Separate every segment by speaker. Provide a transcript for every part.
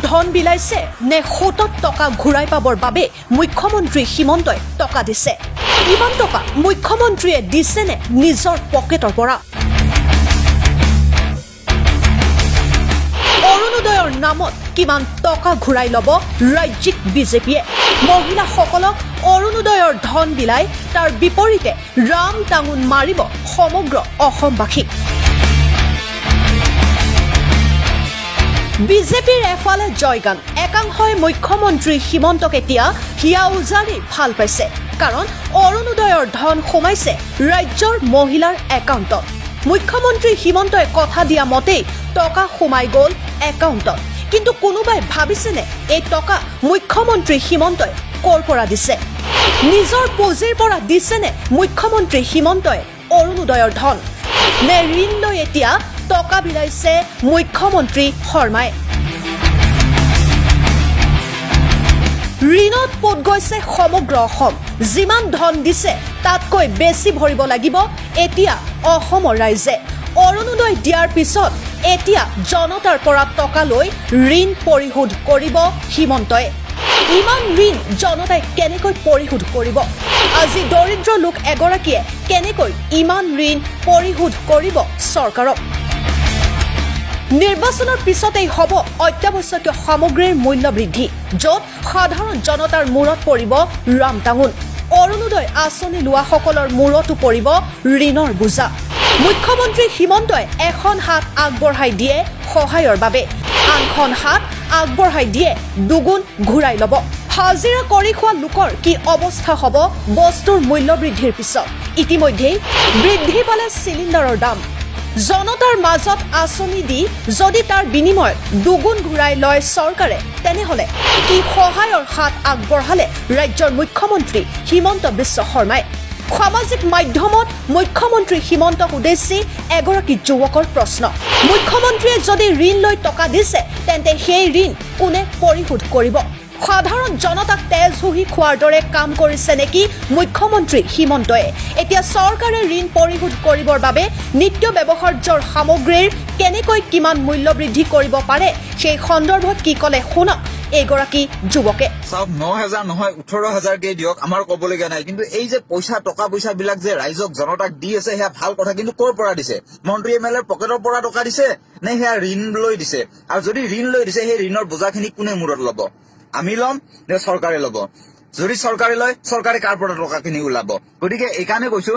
Speaker 1: ধন বিলাইছে নে সুতত টকা ঘূৰাই পাবৰ বাবে মুখ্যমন্ত্ৰী হিমন্তই টকা দিছে? ইমান টকা মুখ্যমন্ত্ৰীয়ে দিছেনে নিজৰ পকেটৰ পৰা? অৰুণোদয়ৰ নামত কিমান টকা ঘূৰাই ল'ব ৰাজ্যিক বিজেপিয়ে? মহিলাসকলক অৰুণোদয়ৰ ধন বিলাই তাৰ বিপৰীতে ৰাম টাঙোন মাৰিব সমগ্ৰ অসমবাসীক। বিজেপিৰ এফালে জয়গান, একাংশই মুখ্যমন্ত্ৰী হিমন্তক এতিয়া হিয়া উজাৰি ভাল পাইছে, কাৰণ অৰুণোদয়ৰ ধন সোমাইছে ৰাজ্যৰ মহিলাৰ একাউণ্টত। মুখ্যমন্ত্ৰী হিমন্তই কথা দিয়া মতেই টকা সোমাই গ'ল একাউণ্টত। কিন্তু কোনোবাই ভাবিছেনে এই টকা মুখ্যমন্ত্ৰী হিমন্তই ক'ৰ পৰা দিছে? নিজৰ পুঁজিৰ পৰা দিছেনে মুখ্যমন্ত্ৰী হিমন্তই অৰুণোদয়ৰ ধন, নে ঋণ লৈ এতিয়া টকা বিলাইছে মুখ্যমন্ত্ৰী শৰ্মাই? ঋণত পোত গৈছে সমগ্ৰ অসম। যিমান ধন দিছে তাতকৈ বেছি ভৰিব লাগিব এতিয়া অসমৰ ৰাইজে। অৰুণোদয় দিয়াৰ পিছত এতিয়া জনতাৰ পৰা টকা লৈ ঋণ পৰিশোধ কৰিব হিমন্তই। ইমান ঋণ জনতাই কেনেকৈ পৰিশোধ কৰিব? আজি দৰিদ্ৰ লোক এগৰাকীয়ে কেনেকৈ ইমান ঋণ পৰিশোধ কৰিব চৰকাৰক? নিৰ্বাচনৰ পিছতেই হ'ব অত্যাৱশ্যকীয় সামগ্ৰীৰ মূল্য বৃদ্ধি, য'ত সাধাৰণ জনতাৰ মূৰত পৰিব ৰামটাঙোন। অৰুণোদয় আঁচনি লোৱাসকলৰ মূৰতো পৰিব ঋণৰ বোজা। মুখ্যমন্ত্ৰী হিমন্তই এখন হাত আগবঢ়াই দিয়ে সহায়ৰ বাবে, আনখন হাত আগবঢ়াই দিয়ে দুগুণ ঘূৰাই ল'ব। হাজিৰা কৰি খোৱা লোকৰ কি অৱস্থা হ'ব বস্তুৰ মূল্য বৃদ্ধিৰ পিছত? ইতিমধ্যেই বৃদ্ধি পালে চিলিণ্ডাৰৰ দাম। জনতাৰ মাজত আঁচনি দি যদি তাৰ বিনিময়ত দুগুণ ঘূৰাই লয় চৰকাৰে, তেনেহ'লে কি সহায়ৰ হাত আগবঢ়ালে ৰাজ্যৰ মুখ্যমন্ত্ৰী হিমন্ত বিশ্ব শৰ্মাই? সামাজিক মাধ্যমত মুখ্যমন্ত্ৰী হিমন্তক উদ্দেশ্যি এগৰাকী যুৱকৰ প্ৰশ্ন, মুখ্যমন্ত্ৰীয়ে যদি ঋণ লৈ টকা দিছে তেন্তে সেই ঋণ কোনে পৰিশোধ কৰিব? সাধাৰণ জনতাক তেজ শুহি খোৱাৰ দৰে কাম কৰিছে নেকি মুখ্যমন্ত্ৰী হিমন্তই? এতিয়া চৰকাৰে ঋণ পৰিশোধ কৰিবৰ বাবে নিত্য ব্যৱহাৰ্যৰ সামগ্ৰীৰ কেনেকৈ কিমান মূল্য বৃদ্ধি কৰিব পাৰে সেই সন্দৰ্ভত কি ক'লে শুনক এইগৰাকী যুৱকে।
Speaker 2: চাওক, 9,000 নহয় 18,000কে দিয়ক, আমাৰ ক'বলগীয়া নাই। কিন্তু এই যে পইচা টকা পইচাবিলাক যে ৰাইজক জনতাক দি আছে সেয়া ভাল কথা, কিন্তু ক'ৰ পৰা দিছে? মন্ত্ৰী এম এল এৰ পকেটৰ পৰা টকা দিছে নে সেয়া ঋণ লৈ দিছে? আৰু যদি ঋণ লৈ দিছে, সেই ঋণৰ বোজাখিনি কোনে মূৰত ল'ব? আমি ল'ম নে চৰকাৰে ল'ব? যদি চৰকাৰে লয়, চৰকাৰে কাৰ পৰা টকাখিনি ওলাব? গতিকে এইকাৰণে কৈছো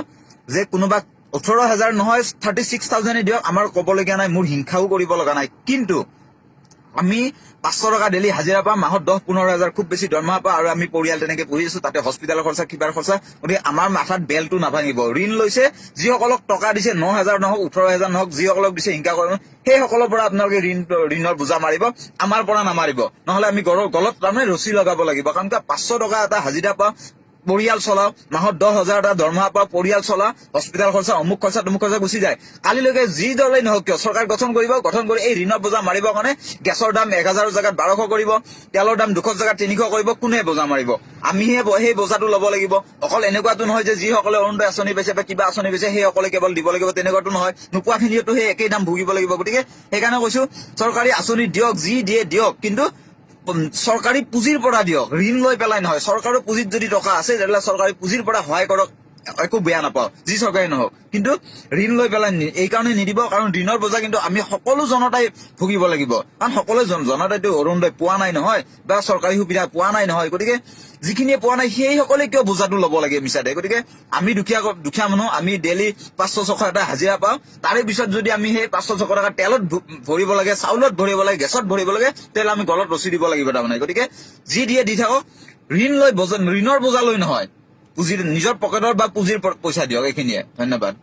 Speaker 2: যে কোনোবা 18,000 নহয় 36,000 দিয়ক, আমাৰ ক'বলগীয়া নাই, মোৰ হিংসাও কৰিব লগা নাই। কিন্তু আমি 500 টকা ডেইলি হাজিৰা পাওঁ, মাহত 10-15 হাজাৰ খুব বেছি দৰমহা পাওঁ, আৰু আমি পৰিয়াল তেনেকে পুহি আছো, তাতে হস্পিটেলৰ খৰচা, কিবাৰ খৰচা। গতিকে আমাৰ মাথাত বেলটো নাভাঙিব। ঋণ লৈছে যিসকলক টকা দিছে, 9,000 নহওক 18,000 নহওক, যিসকলক দিছে হিংসা কৰিব, সেইসকলৰ পৰা আপোনালোকে ঋণৰ বোজা মাৰিব, আমাৰ পৰা নামাৰিব। নহলে আমি গলত তাৰমানে ৰছী লগাব লাগিব। কাৰণ 500 টকা এটা হাজিৰা পাওঁ, পৰিয়াল চলাও, মাহত 10,000 এটা দৰমহা পাওঁ, পৰিয়াল চলাও, হস্পিটেল খৰচা, অমুক খৰচা, তমুক খৰচা গুচি যায়। কালিলৈকে যি দলেই নহওক কিয় চৰকাৰ গঠন কৰিব, গঠন কৰি এই ঋণৰ বোজা মাৰিবৰ কাৰণে গেছৰ দাম 1,000 জেগাত 1,200 কৰিব, তেলৰ দাম 200 জেগাত 300 কৰিব, কোনে বোজা মাৰিব? আমিহে সেই বোজাটো ল'ব লাগিব। অকল এনেকুৱাটো নহয় যে যিসকলে অৰুণোদয় আঁচনি পাইছে বা কিবা আঁচনি পাইছে সেইসকলে কেৱল দিব লাগিব, তেনেকুৱাটো নহয়। নোপোৱাখিনিয়েতো সেই একেই দাম ভুগিব লাগিব। গতিকে সেইকাৰণে কৈছো, চৰকাৰী আঁচনি দিয়ক, যি দিয়ে দিয়ক, কিন্তু চৰকাৰী পুঁজিৰ পৰা দিয়ক, ঋণ লৈ পেলাই নহয়। চৰকাৰৰ পুঁজিত যদি টকা আছে তেতিয়াহ'লে চৰকাৰী পুঁজিৰ পৰা সহায় কৰক, একো বেয়া নাপাওঁ, যি চৰকাৰী নহওক। কিন্তু ঋণ লৈ পেলাই এইকাৰণে নিদিব, কাৰণ ঋণৰ বোজা কিন্তু আমি সকলো জনতাই ভুগিব লাগিব। কাৰণ সকলো জনতাইতো অৰুণোদয় পোৱা নাই নহয়, বা চৰকাৰী সুবিধা পোৱা নাই নহয়। গতিকে যিখিনিয়ে পোৱা নাই সেইসকলে কিয় বোজাটো ল'ব লাগে মিছাতে? গতিকে আমি দুখীয়া মানুহ, আমি ডেইলি 500-600 এটা হাজিৰা পাওঁ, তাৰে পিছত যদি আমি সেই 500-600 টকা তেলত ভৰিব লাগে, চাউলত ভৰিব লাগে, গেছত ভৰিব লাগে, তেতিয়াহ'লে আমি গলত ৰছী দিব লাগিব তাৰমানে। গতিকে যি দিয়ে দি থাকক, ঋণ লৈ বোজা, ঋণৰ বোজা লৈ নহয়, পুঁজিৰ নিজৰ পকেটৰ বা পুঁজিৰ পইচা দিয়ক, এইখিনিয়ে। ধন্যবাদ।